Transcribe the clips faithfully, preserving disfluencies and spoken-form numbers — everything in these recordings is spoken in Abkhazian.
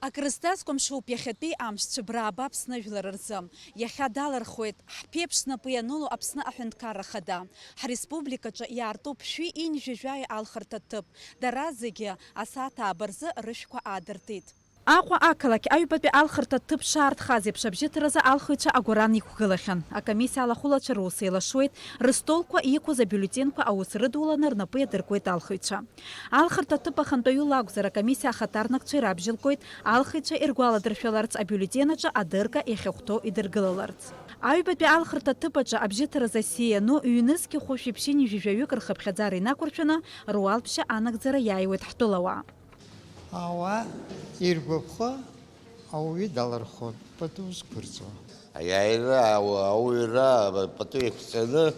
Акрызҵазкуа мшуп иахьатәи амш цәыбрааба Аԥсны ажәлар рзы. Иахьа далырхуеит ҳԥеиԥш знапы ианыло Аԥсны Аҳәынҭқарра Ахада. Ҳреспубликаҿы иаартуп шәи ҩынҩажәи жәаҩа алхырҭа ҭыԥ. Дара зегьы асааҭ ааба рзы рышәқәа аадыртит. Аҟәа ақалақь аҩбатәи алхырҭа ҭыԥ шаартхаз еиԥш абжьыҭаразы алхыҩцәа агәаран иқәгылахьан. Акомиссиа алахәылацәа рус еилашуеит, рыстолқәа иқәыз абиуллетенқәа аус рыдуланы рнапы иадыркуеит алхыҩцәа. Алхырҭа ҭыԥ ахантәаҩыла акәзар, акомиссиа ахаҭарнакцәа ирабжьалгоит алхыҩцәа иргәаладыршәаларц абиуллетен аҿы адырга иахьахәҭоу идыргылаларц. Аҩбатәи алхырҭа ҭыԥ аҿы абжьыҭаразы асиа иану ҩнызқь хәышәи ԥшьынҩажәи жәаҩык рхыԥхьаӡара инақәыршәаны руалԥшьа анагӡара иааиуеит ҳтәылауаа. Ауаа иргәаԥхо ауаҩы далырхуан, пату зқәырҵо. Аиааира ауа-, ауаҩра пату еиқәҵаны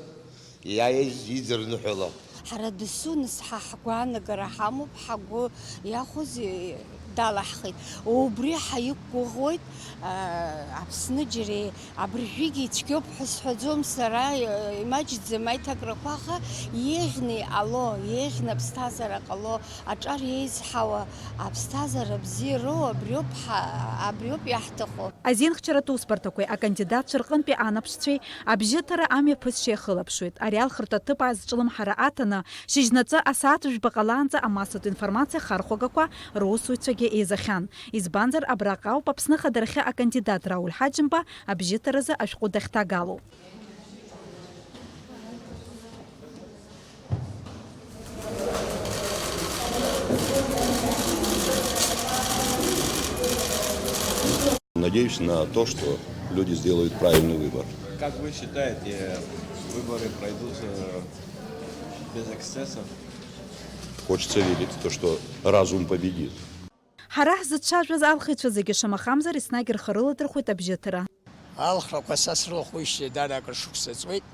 иааиз идырныҳәало. Ҳара дасу нас ҳа ҳгәаанагара ҳамоуп, ҳгәы иахәоз далаҳхит. Убри ҳаиқәгәыӷуеит, а, Аԥсны џьара абыржәгьы ицәгьоуп ҳәа сҳәаӡом сара, имаҷӡам аиҭакрақәа, аха еиӷьны иҟало, еиӷьны аԥсҭазаара ҟало, аҿар еизҳауа, аԥсҭазаара бзиароу абриоуп ҳа-, абриоуп иаҳҭаху. Азинхьчаратә усбарҭақәеи акандидатцәа рҟынтәи анаԥшцәеи абжьыҭара амҩаԥысшьа иахылаԥшуеит. Ари алхырҭа ҭыԥ азҿлымҳара аҭаны, шьыжьнаҵы асааҭ жәба ҟалаанӡа амассатә информациа ахархәагақәа русуҩцәагьы еизахьан. Избанзар, абраҟа ауп Аԥсны Ахадара ахьы акандидат Рауль Ҳаџьымба абжьыҭаразы ашәҟәы дахьҭагало. Надеюсь на то, что люди сделают правильный выбор. Как вы считаете, выборы пройдут, э, без эксцессов? Хочется верить в то, что разум победит. Ҳара ҳзыцәажәаз алхыҩцәа зегьы шамахамзар еснагь рхы рыладырхәеит абжьыҭара. Алхрақәа са срылахәышьҭит, дара акыр шықәса ҵуеит.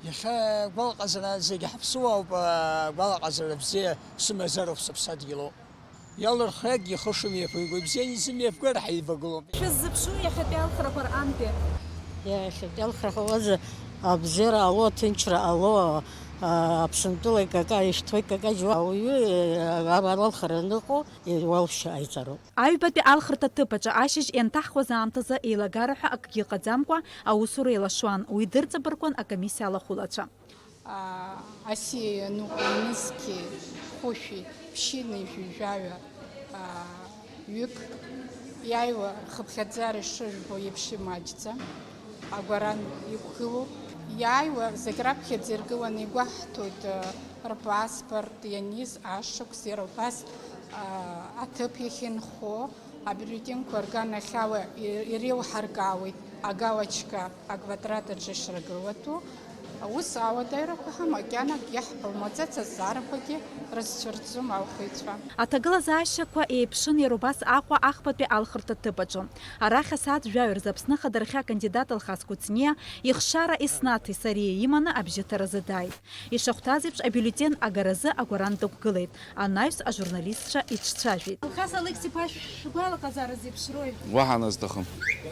Иахьа агәалаҟазара зегьы ҳаԥсуаауп, агәалаҟазара бзиа сымазароуп сыԥсадгьылоуп. Иалырхрагьы ихы шымҩаԥиго, ибзианы изымҩаԥгар ҳаивагылоуп. Шәыззыԥшу иахьатәи алхрақәа рҟынтәи? Иахьатәи алхрақәа уазы абзиара ало, аҭынчра ало, а, Аԥсынтәыла икака, ишәҭуа икакаҷуа ауаҩы, а, ара алхра аныҟоу, ируалшьа аиҵароуп. Аҩбатәи алхырҭа ҭыԥ аҿы ашьыжь ианҭаҳхуаз аамҭазы еилагара ҳәа акгьы ыҟаӡамкәа аусура еилашуан, уи дырҵабыргуан акомиссиа алахәылацәа. Асиа иануп ҩнызқьи хәышәи ԥшьынҩажәи жәаҩа, а, ҩык, иааиуа рхыԥхьаӡара ишыжәбо еиԥш имаҷӡам, агәаран иқәгылоуп. Иааиуа зегь раԥхьаӡа иргыланы игәаҳҭоит, а, рпаспорт ианиз ашықәс, иара убас, а, аҭыԥ иахьынхо, абюллетенқәа рганахьала ир-, иреилҳаркаауеит агалочка аквадрат аҿы ишрыгылатәу. Ус ауадаҩрақәа ҳамоу, макьанагьы ҳбылмаӡац, азҵаарақәагьы рызцәырҵӡом алхыҩцәа. Аҭагылазаашьақәа еиԥшын иара убас Аҟәа ахԥатәи алхырҭа ҭыԥ аҿы. Арахь асааҭ жәаҩа рзы Аԥсны Ахадара ахьы акандидат Алхас Кәыҵниа ихшара Еснаҭи сареи иманы абжьыҭаразы дааит. Ишахәҭаз еиԥш, абиуллетен агаразы агәаран дықәгылеит, анаҩс ажурналистцәа иҿцәажәеит. Алхас Алықьс-иԥа, шәгәалаҟазаара зеиԥшрои? Уаҳа назҭахым.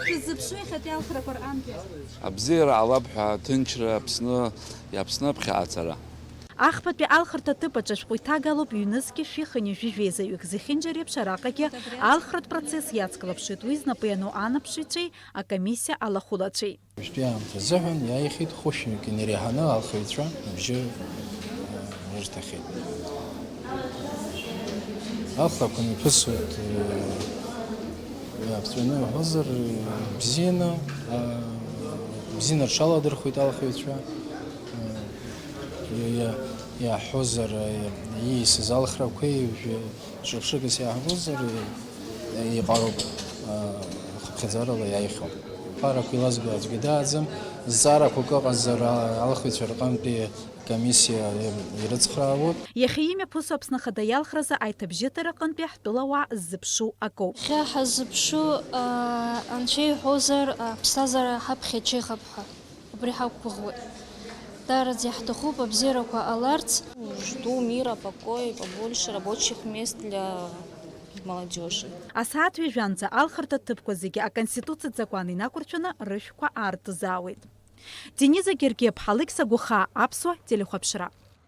Шәыззыԥшу иахьатәи алхрақәа рҟынтәи? Абзиара ҟалап ҳәа, аҭынчра, Аԥсны, Аԥсны аԥхьа ацара. Ахԥатәи алхырҭа ҭыԥ аҿы ашәҟәы иҭагалоуп ҩнызқьи шәи хынҩажәи жәеизаҩык. Зехьынџьара еиԥш араҟагьы алхратә процесс иацклаԥшуеит уи знапы иану анаԥшыҩцәеи акомиссиа алахәылацәеи. Уажәтәи аамҭа азыҳәан иааихьеит хәышәҩык инареиҳаны алхыҩцәа абжьы, э, рырҭахьеит. Алхрақәа мҩаԥысуеит, э, иааԥҵәаны иҳәозар, э, бзианы, э, бзианы рҽаладырхәеит алхыҩцәа, э, иа-, иа-, иаҳҳәозар, э, ииасыз алхрақәеи уажәы Ҿырԥшыгас иаҳгозар, иҟалоуп, а, хыԥхьаӡарала иааихьоу. Ԥарақәа илазго аӡәгьы дааӡам, зҵаарақәак ыҟазар, а, алхыҩцәа рҟынтәи комиссиа ирыцхраауеит. Иахьа имҩаԥысуа Аԥсны Ахада иалхразы аиҭабжьыҭара аҟынтәи ҳтәылауаа ззыԥшу акоуп. Иахьа ҳаззыԥшу, а, анцәа иҳәозар, а, ԥсҭазаара ҳаԥхьа ачеихап ҳәа. Убри ҳақәгәыӷуеит. Даараӡа иаҳҭахуп абзиарақәа ҟаларц. Жду мира, покоя, побольше рабочих мест для молодёжи. Асааҭ ҩажәанӡа алхырҭа ҭыԥқәа зегьы аконституциатә закәан инақәыршәаны рышәқәа аартызаауеит. Дениза Гергиаԥҳа, Алықьса Гәыхаа, Аԥсуа телехәаԥшра.